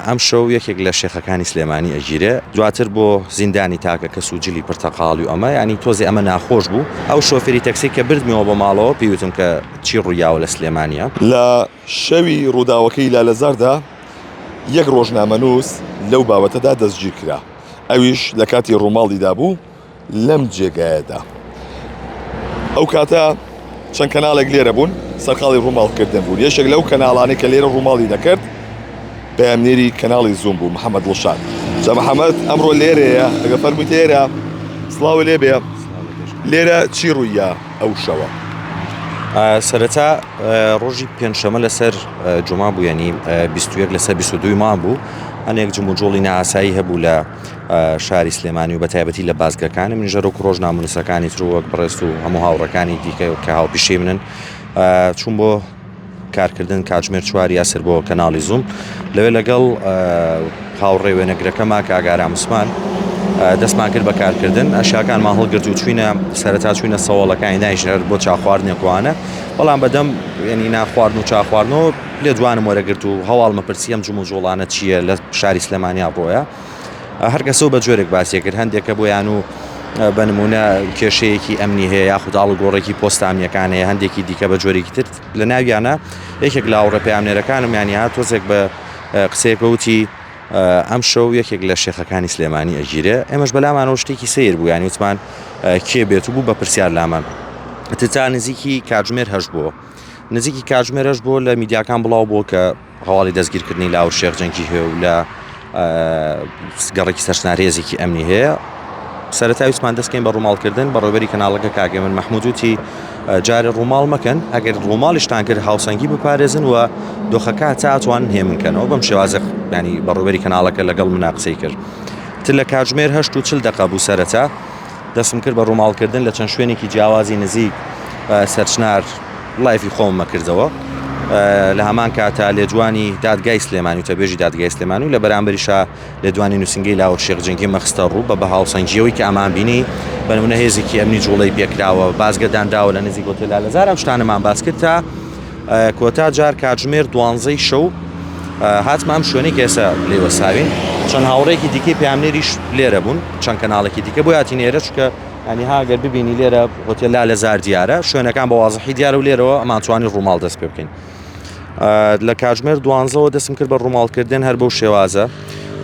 ئەمشەو یەکێک لە شێخەکانی سلێمانی ئەگیرێ، دواتر بۆ زیندانی تاکە کەس و جلی پرتەقاڵی و ئەمە، یانی تۆزێ ئەمە ناخۆش بوو. ئەو شۆفێری تەکسیەی کە بردمیەوە بۆ ماڵەوە پێی وتم کە چی ڕوویاوە لە سلێمانیە. لە شەوی ڕووداوەکەی لالەزاردا یەک ڕۆژنامەنووس لەو بابەتەدا دەستگیرکرا، ئەویش لە کاتی ڕووماڵیدا بوو، لەم جێگایەدا ئەو کاتە چەند کەناڵێک لێرە بوون سەرقاڵی ڕووماڵکردن بوون یەکێک لەو کەناڵانەی کە لێرە ڕووماڵی دەکرد پەیامنێری کەناڵی زووم بوو محەممەد دڵشاد جا محەممەد ئەمڕۆ لێرەیە ئەگە فەرموویت لێرە سڵاو لێ بێ لێرە چی ڕوویە ئەو شەوە؟ سەرەتا ڕۆژی پێنجشەمە لەسەر جوما بوو ینی 21 لەسەر 22 مان بوو هەنێک جموجۆڵی نائاسایی هەبوو لە شاری سلێمانی و بەتایبەتی لە بازگەکان منیش هەر وەکو ڕۆژنامەنووسەکانی تر و وەک بەڕێزت و هەموو هاوڕێکانی دیکە کە هاوپیشەی منن چووم بۆ کارکردن کاتژمێر چواری ئەسر بۆ کەناڵی زووم لەوێ لەگەڵ هاوڕێ وێنەگرەکەما کاک ئارام عوسمان دەستمان کرد بە کارکردن ئەشیاکانمان هەڵگرت و چوینە سەرەتا چوینە سەوەڵەکانی دانیشتن بۆ چاخواردنێکوانە بەڵام بەدەم یعنی ناخواردن و چاخواردنەوە لێدوانم وەرەگرت و هەواڵمە پرسی ئەم جموجۆڵانە چییە لە شاری سلێمانیا ڕۆیە هەر کەسە و بە جۆرێک باسی کرد هەندێکە بۆیان و بە نمونە کێشەیەکی ئەمنی هەیە یاخود ئاڵوگۆڕێکی پۆستە ئەمنیەکان هەیە هەندێکی دیکە بە جۆرێکی تر لە ناویانە یەکێک لە هاوڕێ پەیامنێرەکانم یانی هات تۆزێک بە قسەیەکەوە وتی ئەم شەو یەکێک لە شێخەکانی سلێمانی ئەگیرێ ئێمەش بەلامانەوە شتێکی سیر بوو یانی وتمان کێ بێت و بوو بە پرسیار لامان تا نزیکی کاتژمێر هەشت بووە نزیکی کاتژمێر هەشت بووە لە میدیاکان بڵاو بووە کە هەواڵی دەستگیرکردنی لاهور شێخ جەنگی هەیە و لە گەڕەکی سەرچنار هێزێکی ئەمنی هەیە سەرەتا ویستمان دەستکەین بە ڕووماڵکردن بەڕێوەبەری کەناڵەکە کاک هێمن مەحمود وتی جارێ ڕووماڵ مەکەن ئەگەر ڕووماڵیشتان کرد هاوسەنگی بپارێزن و دۆخەکە تا ئەتوانن هێمن کەنەوە بەم شێوازە ینی بەڕێوەبەری کەناڵەکە لەگەڵ منا قسەی کرد تر لە کاتژمێر هەشت و چل دەقە بوو سەرەتا دەستم کرد بە ڕووماڵکردن لە چەند شوێنێکی جیاوازی نزیک سەرچنار live ی خۆممە کردەوە لە هەمان کاتا لێدوانی دادگای سلێمانی و تەبێژی دادگای سلێمانی و لە بەرامبەریشا لێدوانی نووسینگەی لاهور شێخ جەنگی مەخستە ڕوو بە بە هاوسەنگیەوەی کە ئەمان بینی بە نمونە هێزێکی ئەمنی جوڵەی پێکراوە بازگە دانراوە لە نزیک هۆتێل لالەزار ئەم شتانەمان باس کرد تا کۆتا جار کاتژمێر دوانزەی شەو هاتمە ئەم شوێنەی کە ئێستا لێی وەستاوین چەند هاوڕێکی دیکەی پەیامنێریش لێرە بوون چەند کەناڵێکی دیکە بۆ هاتین ئێرە چونکە ینی ها گەر ببینی لێرە هۆتێل لالەزار دیارە شوێنەکان بە وازحی دیارە و لێرەوە ئەمانتوانی ڕووماڵ دەست پێ بکەین لە کاتژمێر دوانزەوە دەستم کرد بە ڕووماڵکردن هەر بەو شێوازە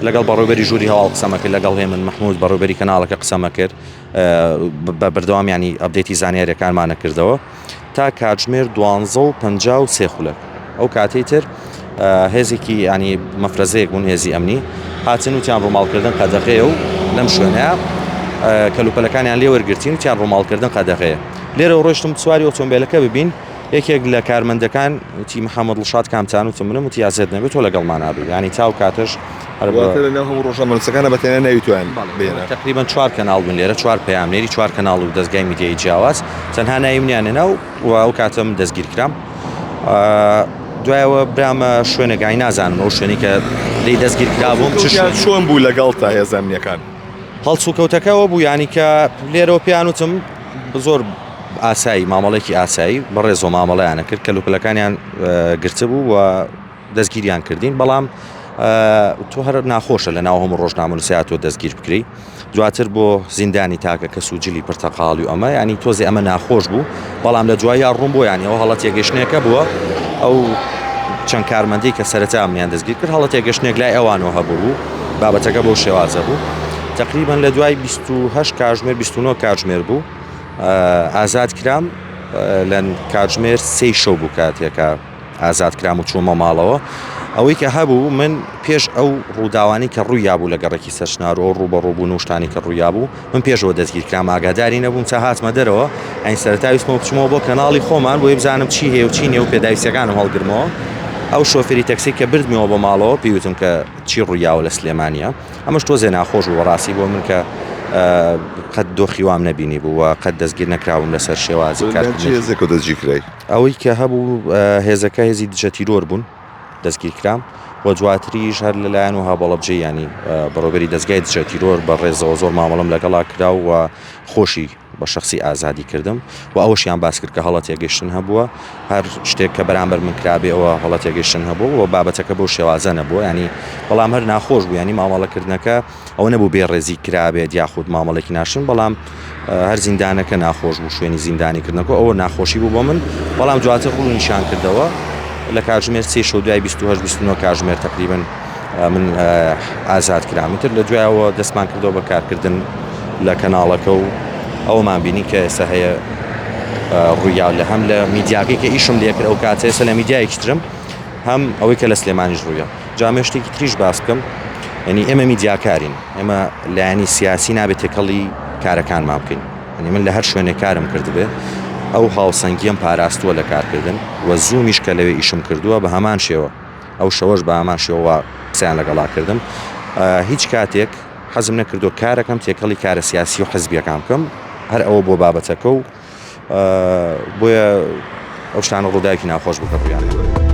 لەگەڵ بەڕێوبەری ژووری هەواڵ قسەمە کرد لەگەڵ هێمن محمود بەڕێوبەری کەناڵەکە قسەمە کرد بە بەردەوام ینی update ی زانیاریەکانمانە کردەوە تا کاتژمێر دوانزە و 53 خولەک ئەو کاتەی تر هێزێکی ینی مەفرەزەیەک بوون هێزی ئەمنی هاتن وتیان ڕووماڵکردن قەدەغەیە و لەم شوێنەیە کەلوپەلەکانیان لێ وەرگرتین وتیان ڕووماڵکردن قەدەغەیە لێرە ڕۆشتم سواری ئۆتۆمبیلەکە ببین یەکێک لە کارمەندەکان وتی محەممەد دڵشاد کامتان وتم منم وتی ئازیەت نەبێت تۆ لەگەڵمان نابی یانی تا ئەو کاتەش هەر بە واتە لەناو هەموو ڕۆژنامەنووسەکانە بە تەنیا ناوی تۆیان بهێنا. تەقریبەن چوار کەناڵ بوون لێرە چوار پەیامنێری چوار کەناڵ و دەزگای میدیایی جیاواز تەنها ناوی منیان هێنا و و ئەو کاتە من دەستگیر کرام دوایەوە برامە شوێنێک ئای نازانم ئەو شوێنی کە لێی دەستگیر کرابووم چ شوێن چۆن بوو لەگەڵتا هێزە ئەمنییەکان؟ هەڵسوکەوتەکە ئەوە بوو یانی کە لێرەوە پێیان وتم زۆر ئاسایی مامەڵێکی ئاسایی بەڕێزەوە مامەڵەیان کرد کەلوپەلەکانیان گرتبوو و دەستگیریان کردین بەڵام تۆ هەر ناخۆشە لە ناو هەموو ڕۆژنامەنووسیا تۆ دەستگیر بکری دواتر بۆ زیندانی تاکە کەس و جلی پرتەقاڵی و ئەمە ینی تۆزی ئەمە ناخۆش بوو بەڵام لە دواییا ڕوون بۆ ینی ئەو هەڵە تێگەشتنێکە بووە ئەو چەند کارمەندەی کە سەرەتا منیان دەستگیر کرد هەڵە تێگەشتنێک لای ئەوانەوە هەبوو بوو بابەتەکە بەو شێوازە بوو تقریبا لە دوای 28 کاتژمێر 29 کاتژمێر بوو ئازاد کرام لە کاتژمێر سێی شەو بوو کاتێکە ئازاد کرام و چوومە ماڵەوە ئەوەی کە هەبوو من پێش ئەو ڕووداوانی کە ڕوویابوو لە گەڕەکی سەرچنار و ڕووبەڕووبوون و شتانی کە ڕوویابوو من پێشەوە دەستگیر کرام ئاگاداری نەبووم تا هاتمە دەرەوە ئەین سەرەتا ویستمەوە بچمەوە بۆ کەناڵی خۆمان بۆی بزانم چی هەیە و چی نییە و پێداویستیەکانم هەڵگرمەوە ئەو شۆفێری تەکسی کە بردمیەوە بۆ ماڵەوە پێی وتم کە چی ڕوویاوە لە سلێمانیە ئەمەش تۆزێ ناخۆش بوو بەڕاستی بۆ من کە قەت دۆخی وام نەبینی بوو و قەت دەستگیر نەکراوم لەسەر شێوازی کارکردن. هێزێکەوە دەستگیر کرای؟ ئەوەی کە هەبوو هێزەکە هێزی دژە تیرۆر بوون. دەستگیر کرام و دواتریش هەر لەلایەن وەها بەڵەبجەی ینی بەڕێوەبەری دەزگای دژە تیرۆر بە ڕێزەوە زۆر مامەڵەم لەگەڵا کرا و خۆشی بە شەخسی ئازادی کردم و ئەوەشیان باس کرد کە هەڵە تێگەشتن هەبووە هەر شتێک کە بەرامبەر من کرابێ ئەوە هەڵە تێگەشتن هەبوو و بابەتەکە بەو شێوازە نەبووە ینی بەڵام هەر ناخۆش بوو ینی مامەڵەکردنەکە ئەوە نەبوو بێ ڕێزی کرابێت یاخود مامەڵێکی ناشرین بەڵام هەر زیندانەکە ناخۆش بوو شوێنی زیندانی کردنەکە ئەوە ناخۆشی بوو بۆ من بەڵام دواتر ڕوو نیشان کردەوە لە کاتژمێر سێ شەو دوای 28 29 کاتژمێر تقریبا من ئازاد کرام تر لە دوایەوە دەستمان کردەوە بە کارکردن لە کەناڵەکە و ئەومان بینی کە ئێستا هەیە ڕوویا لە هەم لە میدیاکەی کە ئیشم لێکرد ئەو کاتێ ئێستا لە میدیایەکی ترم هەم ئەوەی کە لە سلێمانیش ڕوویە جا من شتێکی تریش باس بکەم یعنی ئێمە میدیاکارین ئێمە لایەنی سیاسی نابێت تێکەڵی کارەکانمان بکەین یعنی من لە هەر شوێنێک کارم کردبێ ئەو هاوسەنگیم پاراستووە لە کارکردن و زوومیش کە لەوێ ئیشم کردووە بە هەمان شێوە ئەو شەوەش بە هەمان شێوە قسەیان لەگەڵا کردم هیچ کاتێک حەزم نەکردو کارەکەم تێکەڵی کارە سیاسی و حزبیەکان بکەم هەر ئەوە بۆ بابەتەکە و بۆیە ئەو شتانە ڕووداوێکی ناخۆش بوو کە ڕوویان.